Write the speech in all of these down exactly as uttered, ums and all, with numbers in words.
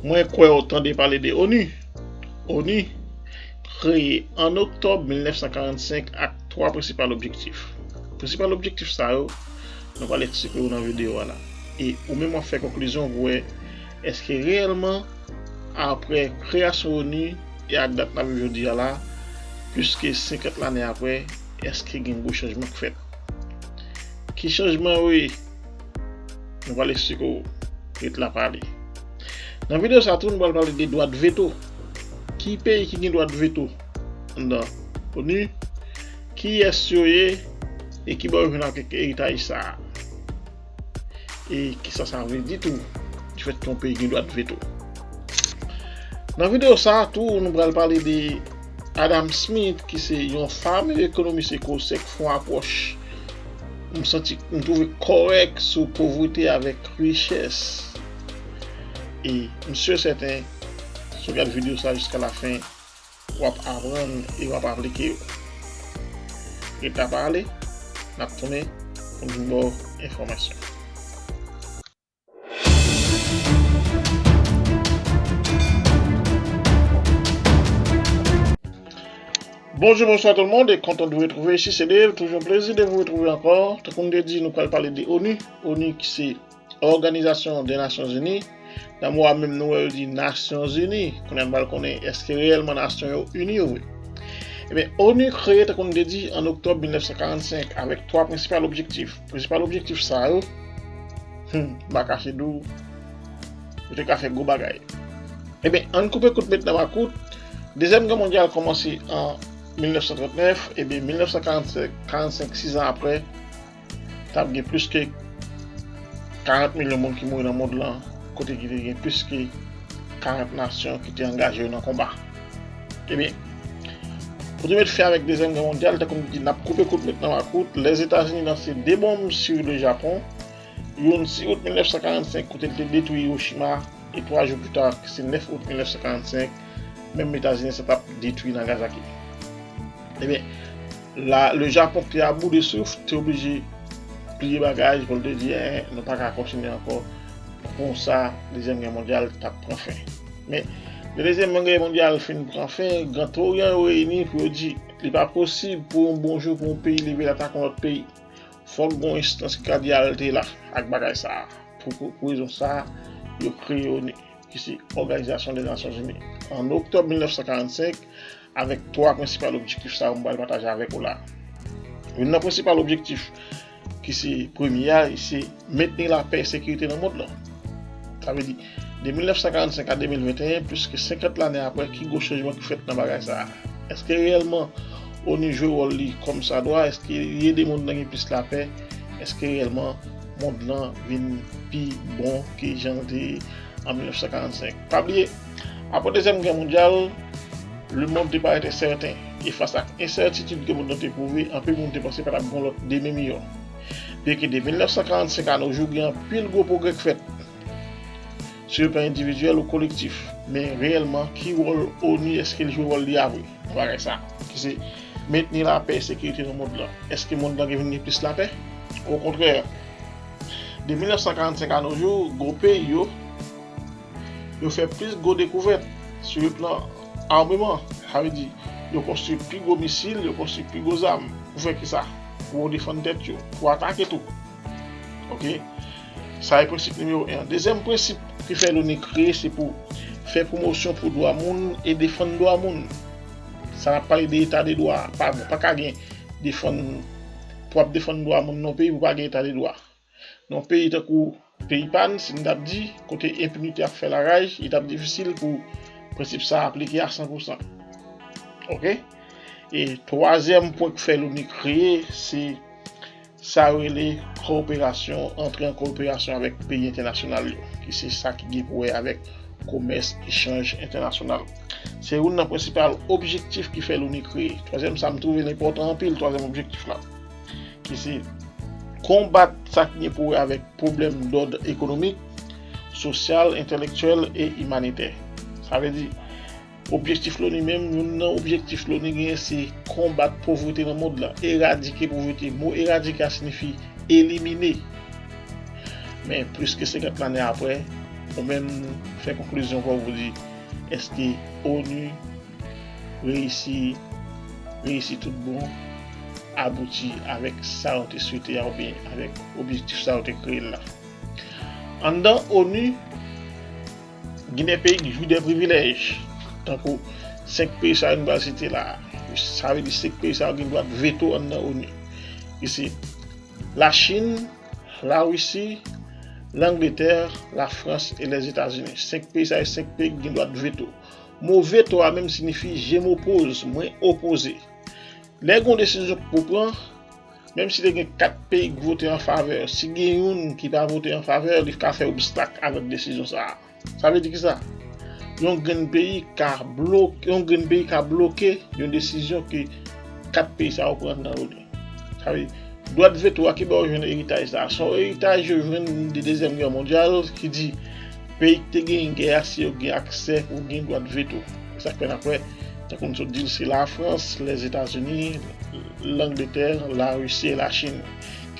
Mwen kwè w tande pale de ONU. ONU kreye an oktòb mil nèf san karannsenk ak twa prensipal objektif. Prensipal objektif sa yo, nou pral eksplike w nan videyo a la. E ou menm w ap fè konklizyon pou wè èske reyèlman, apre kreyasyon ONU e ak dat n ap viv jodi a la, plis ke senkant lane apre, èske gen gwo chanjman k fèt? Ki chanjman yo ye? Nou pral eksplike w. Ret la pale. Nan videyo sa tou, nou pral pale de dwa de veto. Ki peyi ki gen dwa de veto anndan ONU? Kiyès yo ye? E ki bò yo jwenn avèk eritaj sa a? E kisa sa vle di tou, difèt ke yon peyi gen dwa de veto? Nan videyo sa a tou, nou pral pale de Adam Smith, ki se yon fame ekonomis e k fè yon apwòch m santi, m twouve kòrèk sou povrete avèk richès. E m si e sèten, si w gade videyo sa jiska lafen, w ap aprann e w ap aplike yo. Ret la pale, n ap tounen pou n vin ba w enfòmasyon. Bonjou, bonswa tout le monde, e kontan de retrouve isi, se Dave, toujou yon plezi de vous retrouver ankò. Tankou m te di, nou pral pale de ONU. ONU ki se Òganizasyon de Nasyon Ini. Nan mo a menm, nou wè yo di Nasyon Ini. Kounye a nou pral konnen èske reyèlman nasyon yo ini yo vre. Ebyen, ONU kreye, tankou n te di, an oktòb mil nèf san karannsenk avèk twa prensipal objektif. Prensipal objektif sa yo, hmm, m pa kache di w, yo te ka fè gwo bagay. Ebyen, ann koupe kout met nan makout. Dezyèm Gè Mondyal kòmanse an mil nèf san trant nèf, ebyen, mil nèf san karannsenk, karannsenk, sis an apre, t ap gen plis ke karant milyon moun ki mouri nan mond lan, kote ki te gen plis ke karant nasyon ki te angaje yo nan konba. Ebyen, pou te met fen avèk Dezyèm Gè Mondyal, tankou m di, n ap koupe kout met nan makout, Lèzetazini lanse de bonm sou le Japon, youn sis out mil nèf san karannsenk, kote l te detwi Hiroshima, e twa jou pita, ki se nèf out mil nèf san karannsenk, menm Etazini sa t ap detwi Nagasaki. Ebyen, la, le Japon ki te a bout de souf, te oblije pliye bagaj pou l te di, en, nou pa ka kontinye ankò. Konsa, Dezyèm Gè Mondyal t ap pran fen. Men, lè Dezyèm Gè Mondyal fin pran fen, Gran Toryan yo reyini pou yo di, li pa posib pou yon bon jou pou yon peyi leve l atake yon lòt peyi. Fòk gen yon enstans ki ka di alte la ak bagay sa a. Pou, pou, pou rezon sa a, yo kreye ONU, ki se Òganizasyon de Nasyon Ini. An oktòb mil nèf san karannsenk, avèk twa prensipal objektif sa yo m pral pataje avèk ou la. Youn nan prensipal objektif ki se premye a, se mentni lapè e sekirite nan mond lan. Sa vle di, de mil nèf san karannsenk a de mil venteyen, plis ke senkant lane apre, ki gwo chanjman ki fèt nan bagay sa a? Èske reyèlman ONU jwe wòl li kòmsadwa? Èske li ede mond lan gen plis lapè? Èske reyèlman mond lan vin pi bon ke jan l te ye an mil nèf san karannsenk? Pa bliye, apre Dezyèm Gè Mondyal, lemonn te parèt ensèten, e fas ak ensètitid ke mond lan te pwouve, anpil moun te panse pa t ap gen yon lòt demen miyò. Byenke de mil nèf san karannsenk a nos jours, gen anpil gwo pwogrè k fèt, sou le plan endividyèl ou kolektif. Men reyèlman, ki wòl ONU, èske l jwe wòl li a vre nan bagay sa a? Ki se mentni lapè e sekirite nan mond lan. Èske mond lan gen vin gen plis lapè? Okontrè, de mil nèf san karannsenk a nos jours, gwo peyi yo, yo fè plis gwo dekouvèt sou le plan ameman. Sa vle di, yo konstwi pi gwo misil, yo konstwi pi gwo zam. Pou fè kisa? Pou yo defann tèt yo, pou atake tou. Oke? Sa e prensip nimewo en an. Dezyèm prensip ki fè l'ONU kreye, se pou fè pwomosyon pou dwa moun e defann dwa moun. Sa n ap pale de eta de dwa, pa, pa ka gen defann, pou ap defann dwa moun nan yon peyi, pou pa gen eta de dwa. Nan yon peyi tankou peyi pa n, si n t ap di, kote enpinite ap fè laraj, li t ap difisil pou prensip sa a aplike a san pou san. Oke? E twazyèm pwen k fè l'ONU kreye, se sa yo rele koperasyon, antre an koperasyon avèk peyi entènasyonal yo, ki se sa ki gen pou wè avèk komès, echanj entènasyonal. Se youn nan prensipal objektif ki fè l'ONU kreye. Twazyèm sa, m twouve l enpòtan anpil, twazyèm objektif la, ki se konbat sa ki gen pou wè avèk pwoblèm dòd ekonomik, sosyal, entèlektyèl e imanitè. Sa vle di, objektif l'ONU menm, youn nan objektif l'ONU genyen, se konbat povrete nan mond lan, eradike povrete. Mo eradike a siyifi elimine. Men plis ke senkant lane apre, ou menm fè konklizyon pa w pou di, èske onu reyisi, reyisi tout bon, abouti avèk sa yo te swete a oubyen avèk objektif sa yo te kreye l la? Anndan onu, gen de peyi ki jwi de privilèj, tankou senk peyi sa yo nou pral site la a. Sa vle di senk peyi sa yo gen dwa veto anndan onu. Ki se Lachin, Larisi, Langletè, Lafrans e Lèzetazini. Senk peyi sa yo, senk peyi ki gen dwa veto. Mo veto a menm siyifi je m'oppose, mwen opoze. Lè gen yon desizyon pou pran, menm si te gen kat peyi ki vote an favè, si gen youn ki pa vote an favè, li ka fè obstak avèk desizyon sa a. Sa vle di kisa? Yon grenn peyi ka bloke, yon grenn peyi ka bloke yon desizyon ke kat peyi sa yo pran nan yo. Sa vle di, dwa veto a ki ba yo jwenn eritaj sa a. Se yon eritaj yo jwenn de Dezyèm Gè Mondyal ki di peyi ki te genyen gè a, se yo gen aksè pou gen dwa veto. Se sa k fè n ap wè, tankou n sot di l, se Lafrans, Lèzetazini, Langletè, Larisi e Lachin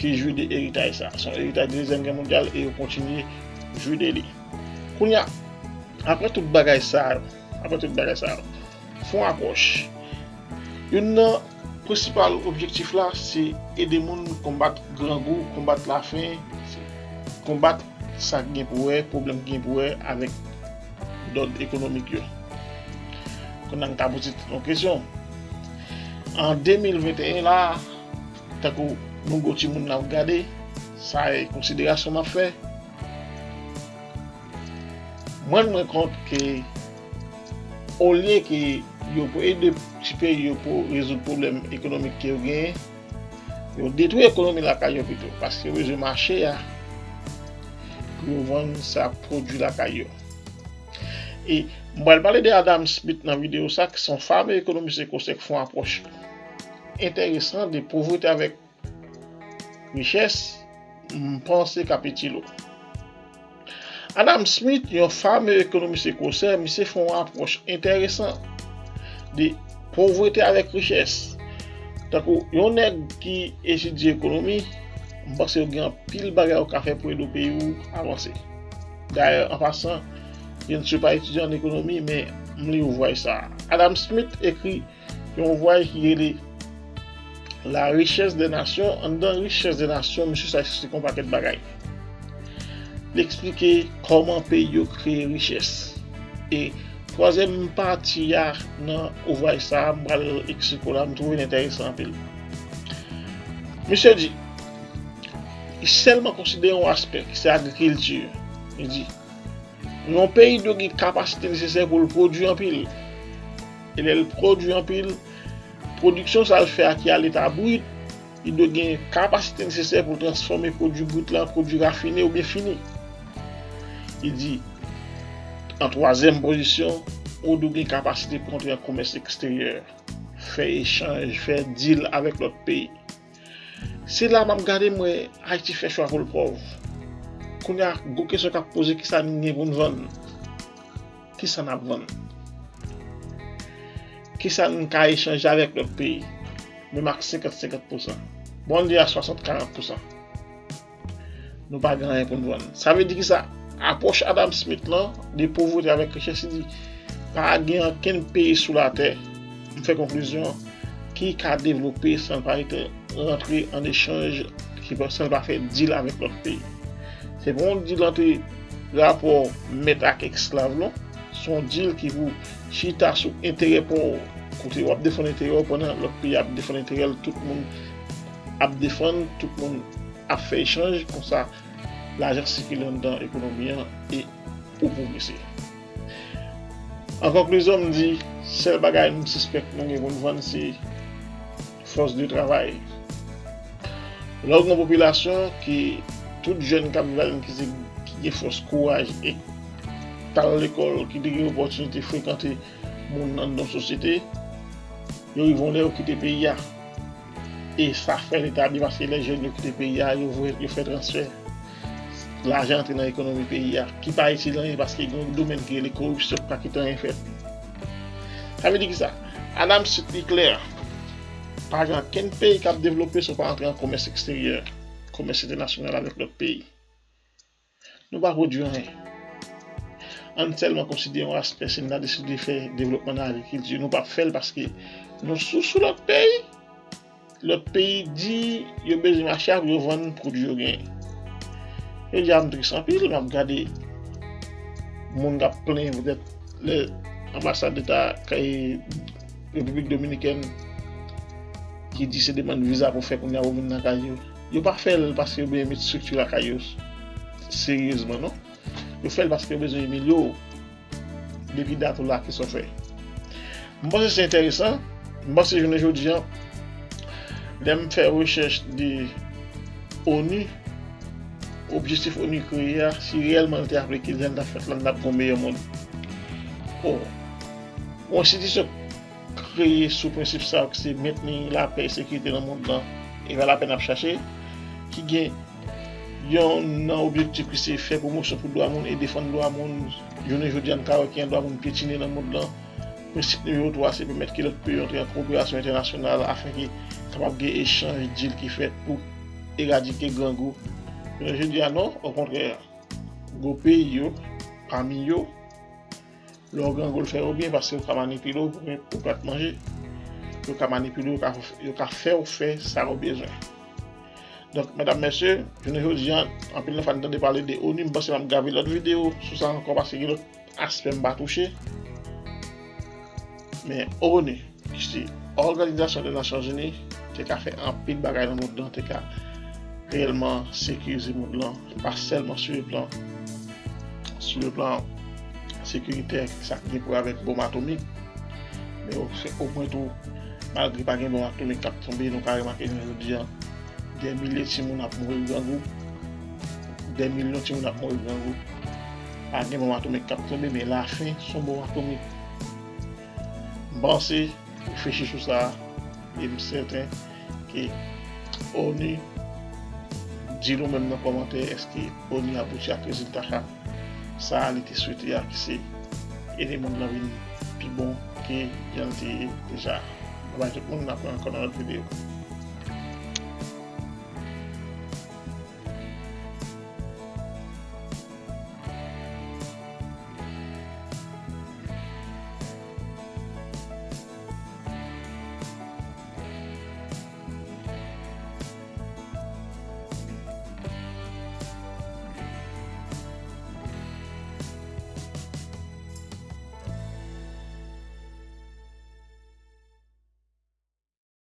ki jwi de eritaj sa a. Se yon eritaj de Dezyèm Gè Mondyal e yo kontinye jwi de li. Kounye a, apre tout bagay sa yo, apre tout bagay sa yo, fè yon apwòch. Youn nan prensipal objektif la, se ede moun konbat grangou, konbat lafen, konbat sa k gen pou wè, pwoblèm k gen pou wè avèk dòd ekonomik yo. Kounye a, m ta poze tèt mwen kesyon. An de mil venteyen la, tankou nou gwo timoun n ap gade, sa e konsiderasyon m ap fè. Mwen, mwen kont ke olye ke yo pou ede ti peyi yo pou rezoud pwoblèm ekonomik ke yo genyen, yo detwi ekonomi lakay yo pito, paske yo bezwen mache a pou yo vann sa pwodui lakay yo. E m pral pale de Adam Smith nan videyo sa, ki se yon fame ekonomis ekosè k fè yon apwòch enteresan de povrete avèk richès, m panse k ap itil ou. Adam Smith, yon fame ekonomis ekosè, misye fè yon apwòch enteresan de povrete avèk richès. Tankou yon nèg ki etidye ekonomi, m panse yo gen anpil bagay yo ka fè pou ede peyi w avanse. Dayè, an pasan, je ne suis pas étudiant en économie, men m li ouvwaj sa a. Adam Smith ekri yon ouvwaj ki rele La richesse des nations. Anndan Richesse des nations, misye sa eksplike yon pakèt bagay. Li eksplike kòman peyi yo kreye richès. E twazyèm pati a nan ouvwaj sa a, m pral eksplike w la, m twouve l enteresan anpil. Misye di, li sèlman konsidere yon aspè, ki se agrikilti. Li di, yon peyi dwe gen kapasite nesesè pou l pwodui anpil. E lè l pwodui anpil, pwodiksyon sa l fè a ki a leta brit, li dwe gen kapasite nesesè pou l transfòme pwodui brit la an pwodui rafine oubyen fini. Li di, an twazyèm pozisyon, ou dwe gen kapasite pou antre an komès eksteryè, fè echanj, fè dil avèk lòt peyi. Se la m ap gade, m wè Ayiti fè chwa pou l pòv. Kounye a, gwo kesyon k ap poze, kisa n gen pou n vann? Kisa n ap vann? Kisa n ka echanje avèk lòt peyi? Menm ak senkant senkant pousan. Bon, n di a swasant karant pousan. Nou pa gen anyen pou n vann. Sa vle di kisa? Apwòch Adam Smith lan de povrete avèk richès, li di, pa gen ankenn peyi sou latè, m fè konklizyon, ki ka devlope san l pa rantre an echanj, ki pa, san l pa fè dil avèk lòt peyi. Se pa yon dil ant rapò mèt ak esklav, non. Se yon dil ki pou chita sou enterè pa w. Kote w ap defann enterè w pandan lòt peyi ap defann enterè l, tout moun ap defann, tout moun ap fè echanj, konsa lajan sikile anndan ekonomi an e ou pwogrese. An konklizyon, m di, sèl bagay m sispèk nou gen pou n vann se fòs de travay. Lè w gen yon popilasyon ki tout jèn k ap viv ladan l ki se, ki gen fòs, kouraj e k t al lekòl, ki te gen opòtinite frekante moun anndan yon sosyete, yo rive yon lè yo kite peyi a. E sa fè leta byen paske lè jèn yo kite peyi a, yo voye, yo fè transfè. Lajan antre nan ekonomi peyi a, ki pa itil anyen paske gen yon domèn ki rele koripsyon ki pa kite anyen fèt. Sa vle di kisa? Adam Smith li klè. Pa gen ankenn peyi k ap devlope san w pa antre an komès eksteryè, komès entènasyonal avèk lòt peyi. Nou pa pwodui anyen. Ann sèlman konsidere yon aspè, si n ta deside fè devlopman nan agrikilti, nou p ap fè l paske nou sou, sou lòt peyi. Lòt peyi di yo bezwen mache a pou yo vann pwodui yo genyen. Jodi a, m tris anpil, m ap gade moun k ap plenyen poutèt lè anbasad Eta Repiblik Dominikèn ki di se demann viza pou fè kounye a pou vin nan kay yo. Yo pa fè l paske yo bezwen met estrikti lakay yo seryezman, non. Yo fè l paske yo bezwen imilye w depi dat ou la, kisa w fè. M panse se enteresan. M panse jounen jodi a, lè m fè rechèch de ONU, objektif ONU kreye a, si reyèlman l te aplike, lè l t ap fèt la, n t ap gen yon meyè mond. O, yon enstitisyon kreye sou prensip sa yo, ki se mentni lapè e sekirite nan mond lan, e pa lapè n ap chache, ki gen yon nan objektif ki se fè pwomosyon pou dwa moun e defann dwa moun. Jounen jodi a, n ka wè ki jan dwa moun pyetine nan mond lan. Prensip nimewo twa, se pèmèt ke lòt peyi antre an koperasyon entènasyonal afenke kapab gen echanj dil ki fèt pou eradike grangou. Jounen jodi a, non, okontrè, gwo peyi yo, pami yo, lè w grangou, l fè yo byen paske yo ka manipile w pou, pou plat manje. Yo ka manipile w, yo ka, yo ka fè w fè sa w bezwen. Donk, medam, mesye, jounen jodi a, anpil nan fwa n tande pale de ONU, m panse m ap grave lòt videyo sou sa ankò paske gen lòt aspè m pa touche. Men ONU, ki se Òganizasyon dè Nasyonzini, te ka fè anpil bagay nan mond lan, te ka reyèlman sekirize mond lan, pa sèlman sou le plan, sou le plan sekiritè, sa ki gen pou wè avèk bonm atomik, men o, omwen tou, malgre pa gen bonm atomik k ap tonbe, nou ka remake jounen jodi a, dè milye timoun ap mouri grangou, dè milyon timoun ap mouri grangou. Pa gen bonm atomik k ap tonbe, men lafen se yon bonm atomik. M panse, reflechi sou sa, e m sèten ke ONU di nou menm nan kòmantè èske ONU abouti ak rezilta sa, sa li te swete a, ki se ede mond lan vin pi bon ke jan l te ye deja. Bye bye tout moun, n ap wè ankò nan lòt videyo.